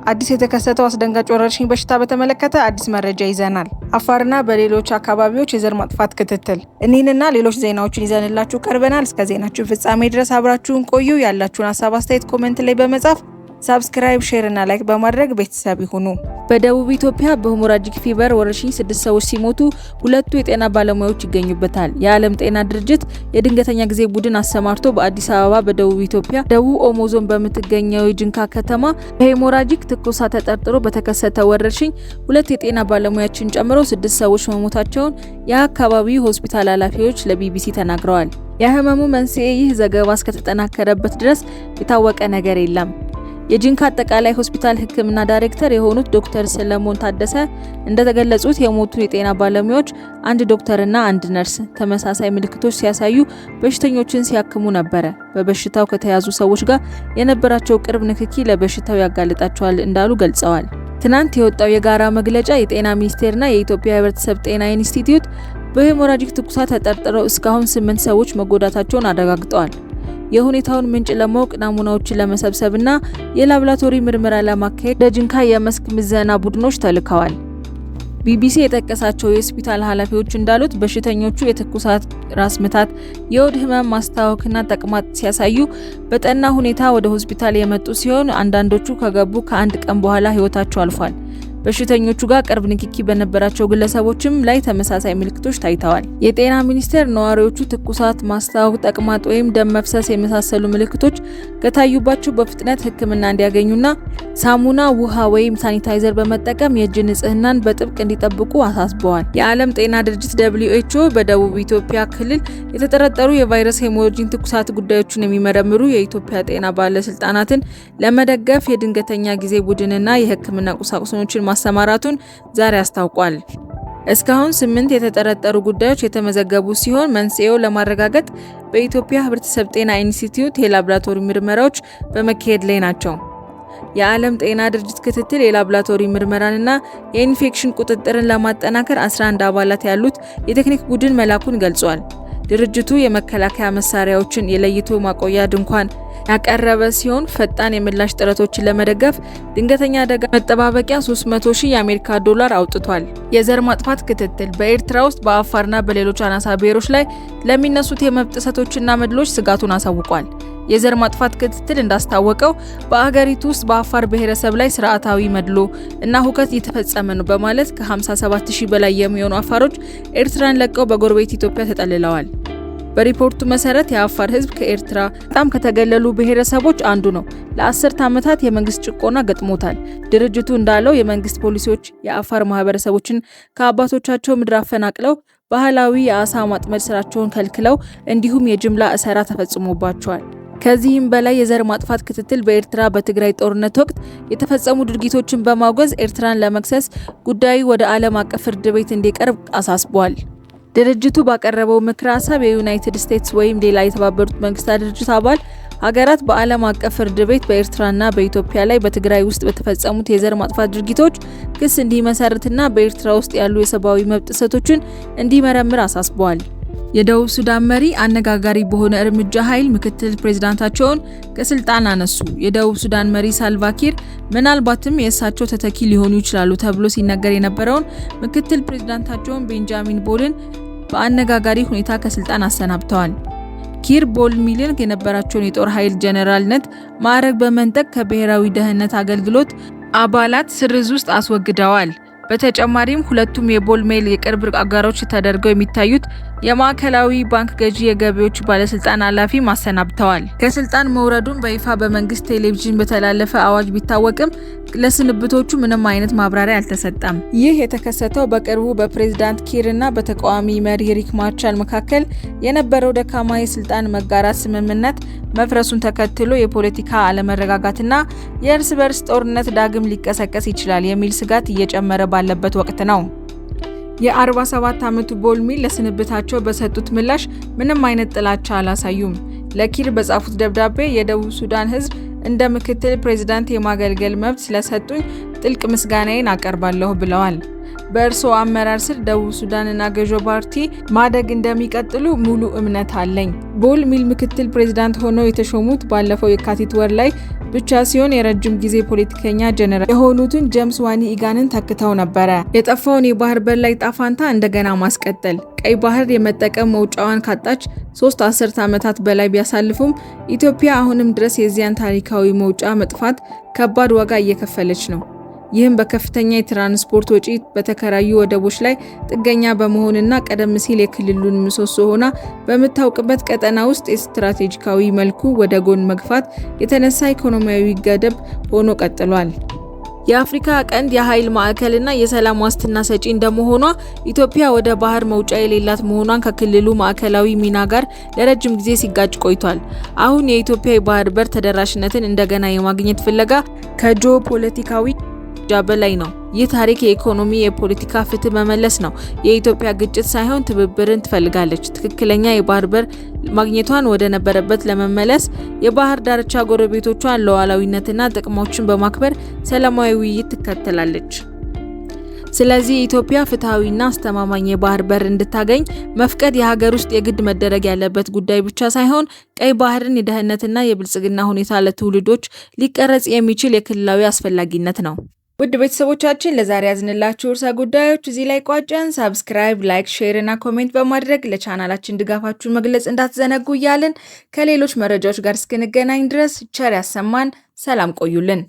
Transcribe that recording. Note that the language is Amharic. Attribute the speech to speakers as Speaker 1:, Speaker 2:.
Speaker 1: አዲስ የተከሰተው አስደንጋጭ ወረርሽኝ በሽታ በተመለከተ አዲስ መረጃ ይዘናል። አፋርና በሌሎች አካባቢዎች የዘር ማጥፋት ክትትል። እኒህንና ሌሎች ዜናዎችን ይዘንላችሁ ቀርበናል። እስከ ዜናችን ፍጻሜ ድረስ አብራችሁን ቆዩ። ያላችሁን ሀሳብ አስተያየት comment ላይ በመጻፍ subscribe፣ share እና like በማድረግ ቤተሰብ ይሁኑ። በደቡብ ኢትዮጵያ በ hemorrhagic fever ወረርሽኝ ስድስት ሰዎች ሲሞቱ ሁለቱ የጤና ባለሙያዎች ይገኙበታል። የዓለም ጤና ድርጅት የድንገተኛ ጊዜ ቡድን አሰማርቶ በአዲስ አበባ በደቡብ ኢትዮጵያ ደቡብ ኦሞ ዞን በምትገኘው የጅንካ ከተማ በ hemorrhagic ትኩሳት ተጠርጥሮ በተከሰተ ወረርሽኝ ሁለት የጤና ባለሙያዎችን ጨምሮ ስድስት ሰዎች መሞታቸውን የአካባቢው ሆስፒታል ኃላፊዎች ለቢቢሲ ተናግረዋል። የህመሙ መንስኤ ይህ ዘገባ እስከተጠናከረበት ድረስ የታወቀ ነገር የለም። የጂንካ አጠቃላይ ሆስፒታል ሕክምና ዳይሬክተር የሆኑት ዶክተር ሰለሞን ታደሰ እንደተገለጹት የሞቱ የጤና ባለሙያዎች አንድ ዶክተርና አንድ ነርስ ተመሳሳይ ምልክቶች ሲያሳዩ በሽተኞችን ሲያክሙ ነበረ። በበሽታው ከተያዙ ሰዎች ጋር የነበራቸው ቅርብ ንክኪ ለበሽታው ያጋልጣቸዋል እንዳሉ ገልጸዋል። ትናንት የወጣው የጋራ መግለጫ የጤና ሚኒስቴርና የኢትዮጵያ ሕብረተሰብ ጤና ኢንስቲትዩት በ hemorrhagic ትኩሳት ተጠርጥረው እስካሁን ስምንት ሰዎች መጎዳታቸውን አረጋግጠዋል። የሁኔታውን ምንጭ ለማወቅ ናሙናዎችን ለመሰብሰብና የላብራቶሪ ምርመራ ለማካሄድ ለጅንካ የመስክ ምዘና ቡድኖች ተልከዋል። ቢቢሲ የጠቀሳቸው የሆስፒታል ኃላፊዎች እንዳሉት በሽተኞቹ የትኩሳት፣ ራስ ምታት፣ የሆድ ህመም፣ ማስታወክና ተቅማጥ ሲያሳዩ በጠና ሁኔታ ወደ ሆስፒታል የመጡ ሲሆን አንዳንዶቹ ከገቡ ከአንድ ቀን በኋላ ህይወታቸው አልፏል። በሽተኞቹ ጋር ቅርብ ንክኪ በነበራቸው ግለሰቦችም ላይ ተመሳሳይ ምልክቶች ታይተዋል። የጤና ሚኒስቴር ነዋሪዎቹ ትኩሳት፣ ማስታወክ፣ ተቅማጥ ወይም ደም መፍሰስ የመሳሰሉ ምልክቶች ከታዩባቸው በፍጥነት ሕክምና እንዲያገኙና ሳሙና፣ ውሃ ወይም ሳኒታይዘር በመጠቀም የእጅ ንጽህናን በጥብቅ እንዲጠብቁ አሳስበዋል። የዓለም ጤና ድርጅት WHO በደቡብ ኢትዮጵያ ክልል የተጠረጠሩ የቫይረስ hemorrhagic ትኩሳት ጉዳዮችን የሚመረምሩ የኢትዮጵያ ጤና ባለስልጣናትን ለመደገፍ የድንገተኛ ጊዜ ቡድንና የሕክምና ቁሳቁሶችን ማሰማራቱን ዛሬ አስታውቋል። እስካሁን ስምንት የተጠረጠሩ ጉዳዮች የተመዘገቡ ሲሆን መንስኤው ለማረጋገጥ በኢትዮጵያ ሕብረተሰብ ጤና ኢንስቲትዩት የላብራቶሪ ምርመራዎች በመካሄድ ላይ ናቸው። የዓለም ጤና ድርጅት ክትትል የላብራቶሪ ምርመራንና የኢንፌክሽን ቁጥጥርን ለማጠናከር 11 አባላት ያሉት የቴክኒክ ቡድን መላኩን ገልጿል። ድርጅቱ የመከላከያ መሳሪያዎችን፣ የለይቶ ማቆያ ድንኳን ያቀረበ ሲሆን ፈጣን የምላሽ ጥረቶችን ለመደገፍ ድንገተኛ አደጋ መጠባበቂያ 300 ሺህ የአሜሪካ ዶላር አውጥቷል። የዘር ማጥፋት ክትትል በኤርትራ ውስጥ በአፋርና በሌሎች አናሳ ብሔሮች ላይ ለሚነሱት የመብት ጥሰቶችና መድሎች ስጋቱን አሳውቋል። የዘር ማጥፋት ክትትል እንዳስታወቀው በአገሪቱ ውስጥ በአፋር ብሔረሰብ ላይ ስርዓታዊ መድሎ እና ሁከት እየተፈጸመ ነው በማለት ከ57 ሺህ በላይ የሚሆኑ አፋሮች ኤርትራን ለቀው በጎረቤት ኢትዮጵያ ተጠልለዋል። በሪፖርቱ መሰረት የአፋር ሕዝብ ከኤርትራ በጣም ከተገለሉ ብሔረሰቦች አንዱ ነው። ለአስርተ ዓመታት የመንግስት ጭቆና ገጥሞታል። ድርጅቱ እንዳለው የመንግስት ፖሊሲዎች የአፋር ማህበረሰቦችን ከአባቶቻቸው ምድር አፈናቅለው፣ ባህላዊ የአሳ ማጥመድ ስራቸውን ከልክለው፣ እንዲሁም የጅምላ እስራት ተፈጽሞባቸዋል። ከዚህም በላይ የዘር ማጥፋት ክትትል በኤርትራ በትግራይ ጦርነት ወቅት የተፈጸሙ ድርጊቶችን በማውገዝ ኤርትራን ለመክሰስ ጉዳዩ ወደ ዓለም አቀፍ ፍርድ ቤት እንዲቀርብ አሳስቧል። ድርጅቱ ባቀረበው ምክረ ሀሳብ የዩናይትድ ስቴትስ ወይም ሌላ የተባበሩት መንግስታት ድርጅት አባል ሀገራት በዓለም አቀፍ ፍርድ ቤት በኤርትራና በኢትዮጵያ ላይ በትግራይ ውስጥ በተፈጸሙት የዘር ማጥፋት ድርጊቶች ክስ እንዲመሰርትና በኤርትራ ውስጥ ያሉ የሰብአዊ መብት ጥሰቶችን እንዲመረምር አሳስበዋል። የደቡብ ሱዳን መሪ አነጋጋሪ በሆነ እርምጃ ኃይል ምክትል ፕሬዝዳንታቸውን ከስልጣን አነሱ። የደቡብ ሱዳን መሪ ሳልቫኪር ምናልባትም የእሳቸው ተተኪ ሊሆኑ ይችላሉ ተብሎ ሲነገር የነበረውን ምክትል ፕሬዝዳንታቸውን ቤንጃሚን ቦልን በአነጋጋሪ ሁኔታ ከስልጣን አሰናብተዋል። ኪር ቦል ሚልን የነበራቸውን የጦር ኃይል ጀነራልነት ማዕረግ በመንጠቅ ከብሔራዊ ደህንነት አገልግሎት አባላት ስርዝ ውስጥ አስወግደዋል። በተጨማሪም ሁለቱም የቦል ሜል የቅርብ አጋሮች ተደርገው የሚታዩት የማዕከላዊ ባንክ ገዢ የገቢዎች ባለስልጣን ኃላፊ አሰናብተዋል። ከስልጣን መውረዱን በይፋ በመንግስት ቴሌቪዥን በተላለፈ አዋጅ ቢታወቅም ለስንብቶቹ ምንም አይነት ማብራሪያ አልተሰጠም። ይህ የተከሰተው በቅርቡ በፕሬዝዳንት ኪር እና በተቃዋሚ መሪ ሪክ ማቻር መካከል የነበረው ደካማ የስልጣን መጋራት ስምምነት መፍረሱን ተከትሎ የፖለቲካ አለመረጋጋትና የእርስ በርስ ጦርነት ዳግም ሊቀሰቀስ ይችላል የሚል ስጋት እየጨመረ ባለበት ወቅት ነው። የ47 ዓመቱ ቦል ሚል ለስንብታቸው በሰጡት ምላሽ ምንም አይነት ጥላቻ አላሳዩም። ለኪር በጻፉት ደብዳቤ የደቡብ ሱዳን ሕዝብ እንደ ምክትል ፕሬዝዳንት የማገልገል መብት ስለሰጡኝ ጥልቅ ምስጋናዬን አቀርባለሁ ብለዋል። በእርስዎ አመራር ስር ደቡብ ሱዳንና ገዢው ፓርቲ ማደግ እንደሚቀጥሉ ሙሉ እምነት አለኝ። ቦል ሚል ምክትል ፕሬዝዳንት ሆነው የተሾሙት ባለፈው የካቲት ወር ላይ ብቻ ሲሆን የረጅም ጊዜ ፖለቲከኛ ጀነራል የሆኑትን ጀምስ ዋኒ ኢጋንን ተክተው ነበረ። የጠፋውን የባህር በር ላይ ዕጣ ፈንታ እንደገና ማስቀጠል። ቀይ ባህር የመጠቀም መውጫዋን ካጣች 3 አስርተ ዓመታት በላይ ቢያሳልፉም ኢትዮጵያ አሁንም ድረስ የዚያን ታሪካዊ መውጫ መጥፋት ከባድ ዋጋ እየከፈለች ነው። ይህም በከፍተኛ የትራንስፖርት ወጪ፣ በተከራዩ ወደቦች ላይ ጥገኛ በመሆንና ቀደም ሲል የክልሉን ምሰሶ ሆና በምታውቅበት ቀጠና ውስጥ የስትራቴጂካዊ መልኩ ወደ ጎን መግፋት የተነሳ ኢኮኖሚያዊ ገደብ ሆኖ ቀጥሏል። የአፍሪካ ቀንድ የኃይል ማዕከልና የሰላም ዋስትና ሰጪ እንደመሆኗ ኢትዮጵያ ወደ ባህር መውጫ የሌላት መሆኗን ከክልሉ ማዕከላዊ ሚና ጋር ለረጅም ጊዜ ሲጋጭ ቆይቷል። አሁን የኢትዮጵያ የባህር በር ተደራሽነትን እንደገና የማግኘት ፍለጋ ከጂኦ ፖለቲካዊ በላይ ነው። ይህ ታሪክ የኢኮኖሚ፣ የፖለቲካ ፍትህ መመለስ ነው። የኢትዮጵያ ግጭት ሳይሆን ትብብርን ትፈልጋለች። ትክክለኛ የባህር በር ማግኘቷን ወደ ነበረበት ለመመለስ የባህር ዳርቻ ጎረቤቶቿን ሉዓላዊነትና ጥቅሞችን በማክበር ሰላማዊ ውይይት ትከተላለች። ስለዚህ ኢትዮጵያ ፍትሐዊና አስተማማኝ የባህር በር እንድታገኝ መፍቀድ የሀገር ውስጥ የግድ መደረግ ያለበት ጉዳይ ብቻ ሳይሆን ቀይ ባህርን የደህንነትና የብልጽግና ሁኔታ ለትውልዶች ሊቀረጽ የሚችል የክልላዊ አስፈላጊነት ነው። ውድ ቤተሰቦቻችን፣ ለዛሬ ያዝንላችሁ ርዕሰ ጉዳዮች እዚህ ላይ ቋጨን። Subscribe፣ like፣ share እና comment በማድረግ ለቻናላችን ድጋፋችሁን መግለጽ እንዳትዘነጉ እያልን ከሌሎች መረጃዎች ጋር እስክንገናኝ ድረስ ቸር ያሰማን። ሰላም ቆዩልን።